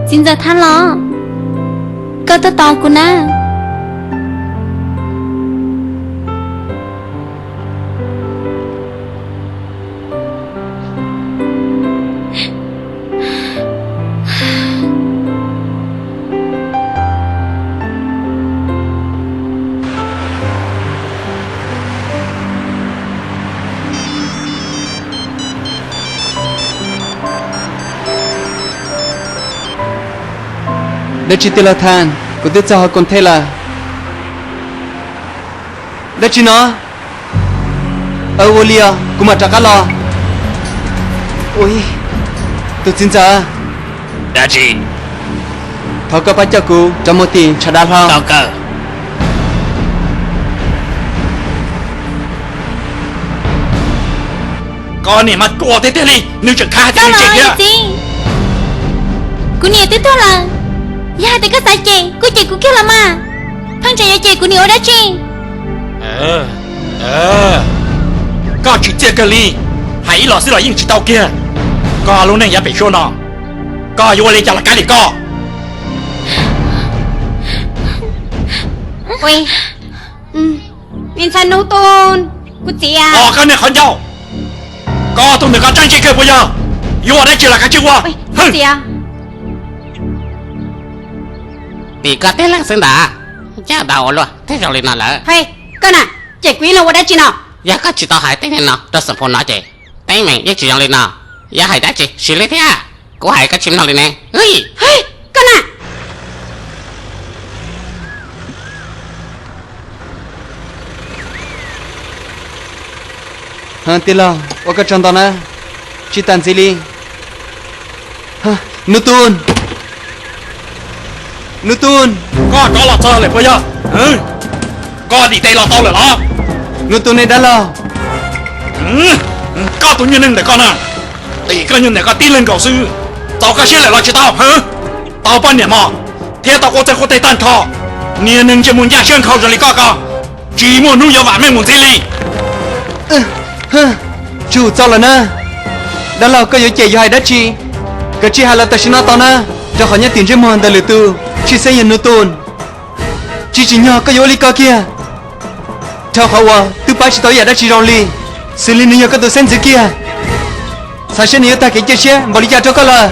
Txiv ntxawm Thaj los, koj tuaj tos kuv na. Dab tsi tij laug Thaj? Kuv twb txog hauv koos thej lawm. Dab tsi no? Ua li os, kuv mam rov qab los. Ua, tus txiv ntxawm. Dab tsi? Thov koj pab coj kuv rov mus tim tshav dav hlau. Koj niam mas ruam tiag tiag li, nws tseem khav hais tias nws tseem thiab. Txiv, kuv niam twb tuag lawm. Yog hais tias koj xav cem, kuj cem kuv kiag los mas. Pheej tseem yuav cem kuv niam ua dab tsi? Koj tsim txiaj kawg li, hais ib los xwb los yeej tsis tau kiag. Koj lub neej yav pem suab no, koj yuav ua li cas los kav liam koj. Me ntxhais Nub Tun, kuv txiv. Koj niag qhov ncauj, koj tus ntawm koj tseem ceeb kawg puas yog? Yuav ua dab tsi los kav tsij ua. Tim koj tib leeg xwb ntag, ncaj npaum ua luaj thiaj zoo li no lawm. Koj na, ces kuv ib leeg ua dab tsi no? Yog koj tsis tau hais tej niag no rau xeem Phoo no ces teeb meem yeej tsis zoo li no. Yog hais dab tsi siv li thiab, kuv hais koj tsis mloog li ne. Koj na. Tij laug, ua koj tsaug ntau na, tsis tas ntxiv li. Nub Tun, Nub Tun. Koj rov los txog lawm puas yog? Koj dim tes los tau lawm los? Nub Tun, nej dab laug. Koj tus nyuag neeg ntawm koj na, tim koj nyuag ntawm koj tib leeg nkaus xwb, txaus koj siab lawm los tsis tau? Tau poj niam mos thiab tau quaj txawj quaj teg tag nrho, niag neeg ntsej muag ncaj siab nkhaus zoo li koj ko, tsis muaj hnub yuav vam meej mus ntxiv li. Tsum txaus lawm na. Dab laug, koj yuav cem yuav hais dab tsi, kav tsij hais los tam sim no tau na, rau qhov nyob tim ntsej muag ntawm lwm tus tshwj xeeb yog Nub Tun. Tsis tsim nyog koj yuav ua li ko kiag, rau qhov uas twb pab tsis tau ib yam dab tsi zoo li, xws li nws yog koj tus xeeb ntxwv kiag. Xav seb nws yuav tag kev cia siab npaum li cas rau koj lawm.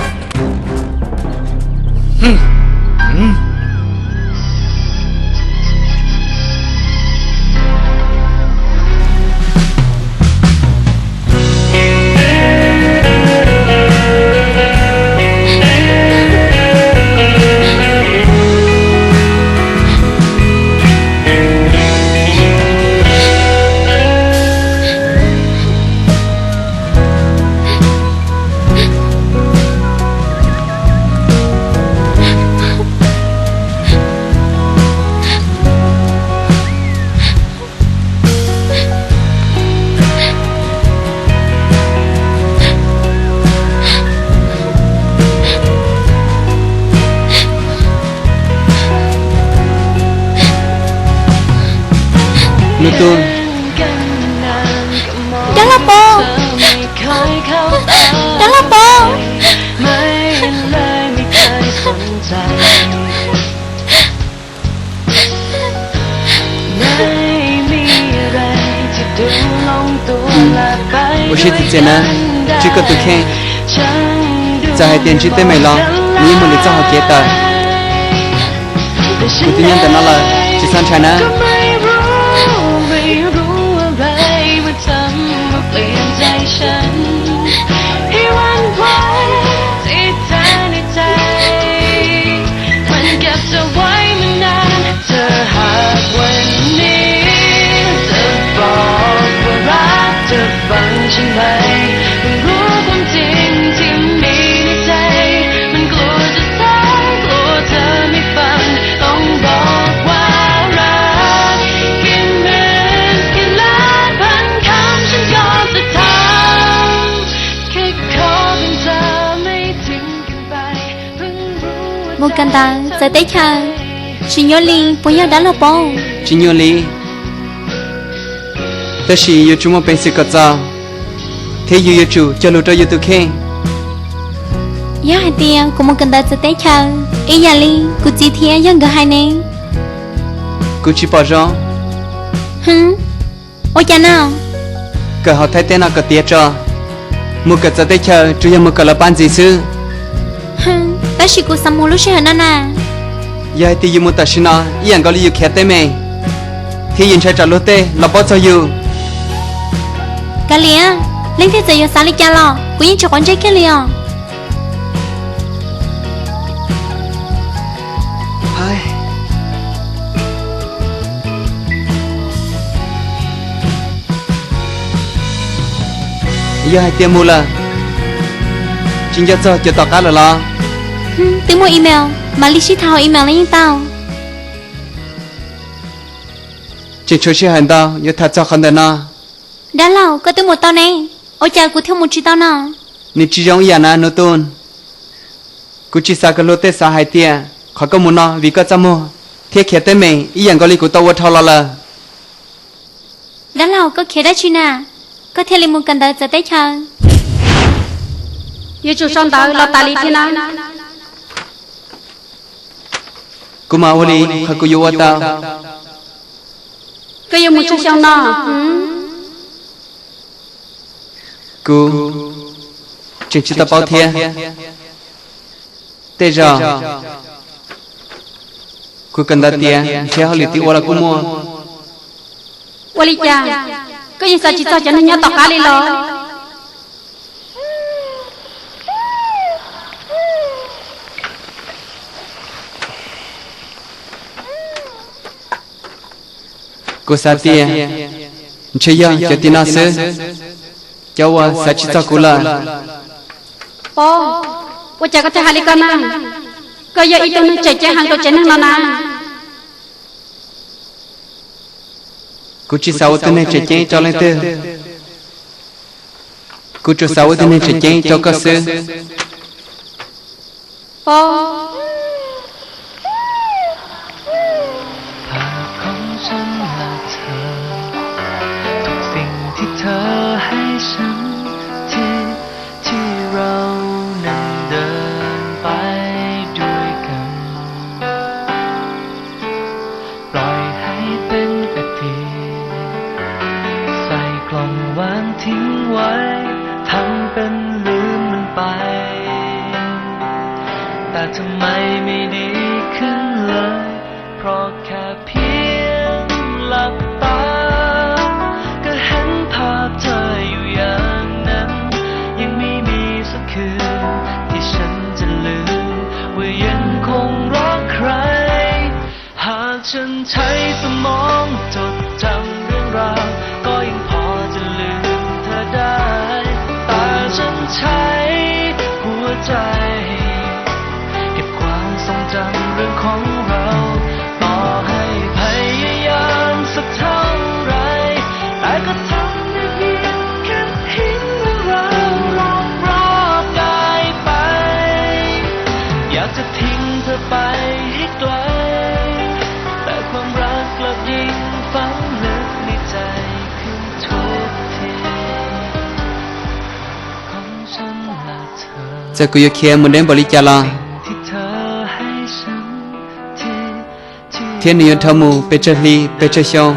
Nub Tun. Dab laug Pov, dab laug Pov. Ua siab txiv txias na, ntsib koj tus kheej. Txawm hais tias ntsib teeb meem los nws yeej muaj nws txoj hau kev tawm. Kuv twb nyob ntawm no lawm, tsis txhob ntshai na. Mus kawm ntawv txawv teb chaws, tsis nyuaj li puas yog dab laug Pov? Tsis nyuaj li, tab sis yuav tsum muaj peev xwm kom txaus, thiab yus yuav tsum cog lus rau yus tus kheej. Yog hais tias kuv mus kawm ntawv txawv teb chaws ib yam li kuv txiv thiab yawg nkawd hais ne? Kuv tsis pom zoo. Hwm, ua cas na? Kawm hauv Thaib teb no kom tiav tso, mus kawm txawv teb chaws tsuas yog mus kawm lawv pab ntxiv xwb. Tab sis kuv xav mus lub sij hawm no na. Yog hais tias yus mus tam sim no ib yam nkaus li yus khiav teeb meem, thiab yus ntshai tsam luag tej los paub txog yus. Kav liam, leej twg txawm yuav xav li cas los kuv yeej tsis quav ntsej kiag li os. Yog hais tias mus lawm, tsis nco txog cov tom qab lawm los? Twb muaj email, mam li sib tham hauv email los yeej tau. Tseem tshuav sij hawm ntau yuav tham txog qhov ntawm no. Dab laug, koj twb mus tau ne, ua cas kuv thiaj mus tsis tau no? Nws tsis zoo ib yam na Nub Tub. Kuv tsis xav kom luag tej xav hais tias qhov koj mus no vim koj txaj muag thiab khiav teeb meem ib yam nkaus li kuv tau ua dhau los lawm. Dab laug, koj khiav dab tsi na, koj thiaj li mus kawm ntawv txawv teb chaws? Yuav tsum sau ntawv los tas li thiab na. Kuv mam ua li qhov kuv yuav ua tau. Koj yuav mus tsawg xyoo no? Kuv tseem tsis tau paub thiab. Tej zaum kuv kawm ntawv tiav nrhiav hauj lwm tim ua los kuj muaj. Ua li cas koj yeej xav tsis txog cov neeg nyob tom qab li los? Kuv xav tias ntshe yog cov tim no xwb, cov uas xav tsis txog kuv lawm. Pov, ua cas koj thiaj hais li koj na? Koj yog ib tug neeg tseem ceeb heev rau tsev neeg no na. Kuv tsis xav ua tug neeg tseem ceeb rau leej twg. Kuv tsuas xav ua tug neeg tseem ceeb rau koj xwb. Pov. ภาพของฉันและเธอ ทุกสิ่งที่เธอให้ฉัน ที่ ที่เรานั้นเดินไปด้วยกัน ปล่อยให้เป็นอดีต ใส่กล่องวางทิ้งไว้ ทำเป็นลืมมันไป แต่ทำไมไม่ดีขึ้นเลย เพราะแค่เพียงหลับตา ก็เห็นภาพเธออยู่อย่างนั้น ยังไม่มีสักคืน ที่ฉันจะลืม ว่ายังคงรักใคร หากฉันใช้สมองจดจำเรื่องราว ก็ยังพอจะลืมเธอได้ แต่ฉันใช้หัวใจ เก็บความทรงจำเรื่องของเรา ต่อให้พยายามสักเท่าไหร่ แต่ก็ทำได้เพียงแค่ทิ้งเรื่องราวรอบๆกายไป อยากจะทิ้งเธอไปให้ไกล แต่ความรักกลับยิ่งฝังลึกในใจขึ้นทุกที ของฉันและเธอ Txawm kuv yuav khiav mus deb npaum li cas los, thiab nws yuav dhau mus pes tsawg hli pes tsawg xyoo,